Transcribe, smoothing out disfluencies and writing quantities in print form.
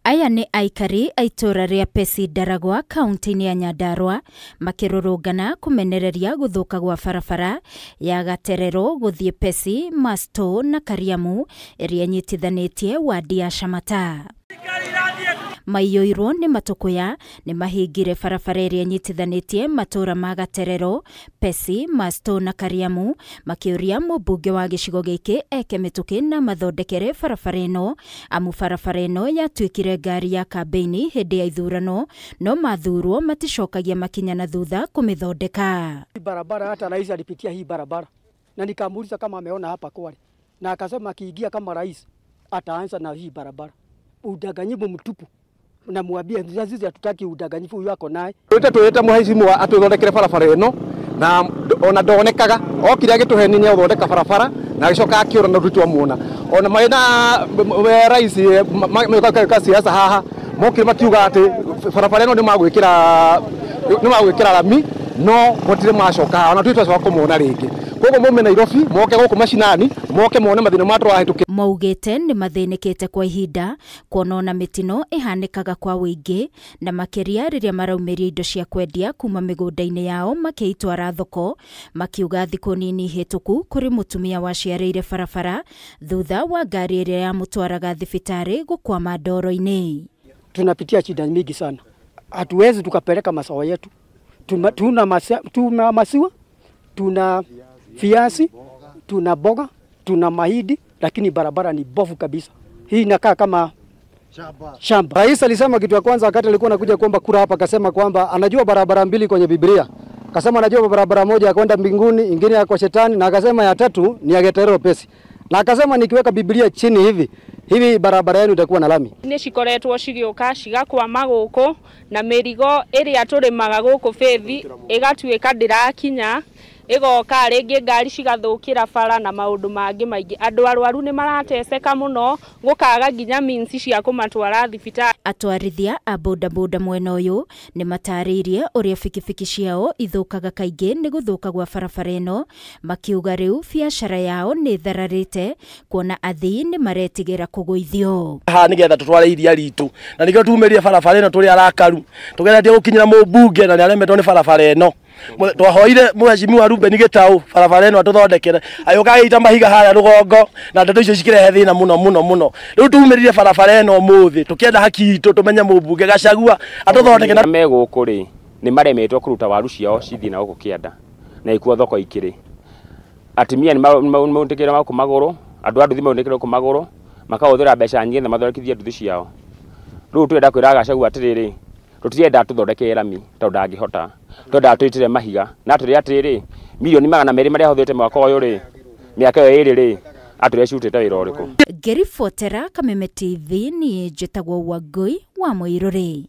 Aya nĩ aikari a itũũra rĩa Pesi Ndaragwa kaunti-inĩ ya Nyandarua makĩrũrũngana kũmenereria gũthũka gwa barabara ya Gaterero gũthiĩ Pesi, Masto na Kariamu ĩrĩa ĩnyitithanĩtie wadi ya Shamata. Maiyũirwo nĩ matũkũya nĩ mahingire barabara ĩrĩa ĩnyitithanĩtie matũũra ma Gaterero, Pesi, Masto na Kariamu makĩũria mũmbunge wa gĩcigo gĩkĩ eke mĩtũkĩ na mathondekere barabara ĩno amu barabara ĩno yatuĩkire ngari ya kambĩini hĩndĩ ya ithurano no mathurwo maticokagia makinya na thutha kũmĩthondeka. Barabara hata rais alipitia hii barabara na nikamuuliza kama ameona hapa Kwale na akasema akiingia kama rais ataanza na hii barabara. Udanganyifu mtupu. Na mwambie sisi hatutaki udanganyifu huyu ako naye. Twete muheshimiwa atuthondekere barabara ĩno na ona ndonekaga okire agĩtũhenia nĩ athondeka barabara na agĩcoka akĩũra na tũtwamuona ona marĩ na rais ka siasa haha mokire makiuga atĩ barabara ĩno nĩ magwĩkĩra rami no gũtirĩ macoka ona tũtwacoka kũmuona rĩngĩ. Koguo mume Nairobi moke gũkũ macinani moke mone mathĩna ma tũrahĩtũkĩra. Maugĩte nĩ mathĩnĩkĩte kwa ihinda kuona ona mĩtino ĩhanĩkaga kwa wũingĩ na makĩria rĩrĩa maraumĩria indo cia kwendia kuma mĩgũnda-inĩ yao makĩitwara thoko, makiuga thikũ nini hĩtũku kũrĩ mũtumia waciarĩire barabara thutha wa ngari ĩrĩa yamũtwaraga thibitarĩ gũkwama ndoro-inĩ. Tunapitia shida mingi sana, hatuwezi tukapeleka mazao yetu, tuna maziwa, tuna viazi, tuna boga, tuna mahindi, lakini barabara ni bovu kabisa. Hii inakaa kama shamba. Rais alisema kitu ya kwanza wakati alikuwa anakuja kuomba kura hapa, akasema kwamba anajua barabara mbili kwenye Biblia. Akasema anajua barabara moja ya kwenda mbinguni, ingine ya kwa shetani, na akasema ya tatu ni ya Gaterero Pesi. Na akasema nikiweka Biblia chini hivi, hivi barabara yenu itakuwa na lami. Nĩ cikoretwo cigĩũka cigakwama gũkũ na mĩrigo ĩrĩa tũrĩmaga gũkũ Faith ĩgatuĩka ndĩrakinya igoka rĩngĩ ngari cigathũkĩra bara na maũndũ mangĩ maingĩ. Andũ arwaru nĩ marateseka mũno gũkaga nginya means cia kũmatwara thibitarĩ. Atwarithia a bodaboda mwena ũyũ nĩ matarĩirie ũrĩa bikibiki ciao ithũkaga kaingĩ nĩ gũthũka gwa barabara ĩno, makiuga rĩu biacara yao nĩ thararĩte kuona athii nĩ maretigĩra kũgũithio. Haha nĩgetha tũtware iria ritũ na nĩkĩo tumĩrire barabara ĩno tũrĩ arakaru tũgeretie gũkinyĩra mũmbunge na nĩaremetwo nĩ barabara ĩno. Twahoire mheshimiwa Ruben Gitau barabara ĩno atũthondekere agĩũka agĩita mahiga harĩa rũgongo na ndeto icio cikĩrehe thĩna mũno mũno mũno. Rĩu tumĩrire barabara ĩno ũmũthĩ tũkĩenda haki itũ tũmenye mũmbunge Gachagua atũthondeke. Na me gũkũ rĩ nĩ maremetwo kũruta waru ciao cithiĩ na gũkũ kĩanda na ikuo thoko ikĩrĩ. Atumia nĩ maunĩkĩre gũkũ magũrũ, andũ a nduthi maunĩkĩre gũkũ magũrũ makahũthĩra mbeca nyingĩ na mathondekithie nduthi ciao. Rĩu twenda kwĩra Gachagua atĩrĩrĩ, tũtirenda tũthondeke rami tondũ ndangĩhota, twenda twĩtĩre mahiga na atwĩre atĩrĩrĩ milioni 200 marĩa ahũthĩrĩte mwaka ũyũ rĩ, mĩaka ĩyo ĩrĩ rĩ, atwĩre cirutĩte wĩra ũrĩkũ. Ngĩribotera Kameme TV niĩ njĩtagwo Wangũi wa Mũirũrĩ.